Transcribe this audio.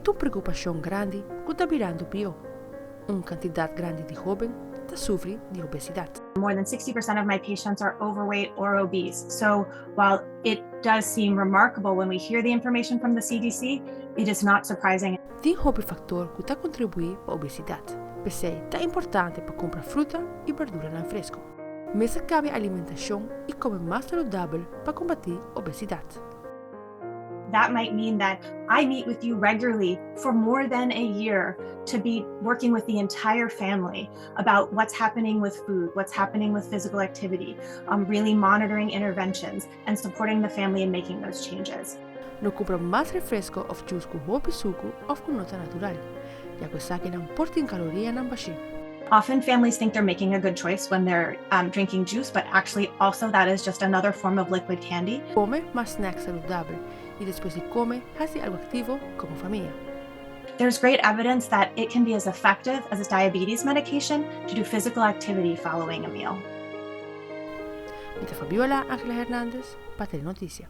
Ta un preokupashon grandi ku ta birando pió. Un kantidat grandi di hóben ta sufri di obesidat. More than 60% of my patients are overweight or obese. So while it does seem remarkable when we hear the information from the CDC, it is not surprising. Tin hopi faktor ku ta kontribuí pa obesidat. P'esei ta importante pa kumpra fruta i berduranan fresku. Mester kambia alimentashon i kome mas saludabel pa kombatí obesidat. That might mean that I meet with you regularly for more than a year to be working with the entire family about what's happening with food, what's happening with physical activity, really monitoring interventions and supporting the family in making those changes. No kumpra mas refresko òf juice ku hopi suku òf ku no ta natural, ya ku esakinan por tin kalorianan bashí. Often families think they're making a good choice when they're drinking juice, but actually also that is just another form of liquid candy. Kome mas snacks saludabel i despues di kome hasi algu aktivo komo famia. There's great evidence that it can be as effective as a diabetes medication to do physical activity following a meal. Mi ta Fabiola Angela Hernandez pa Telenoticia.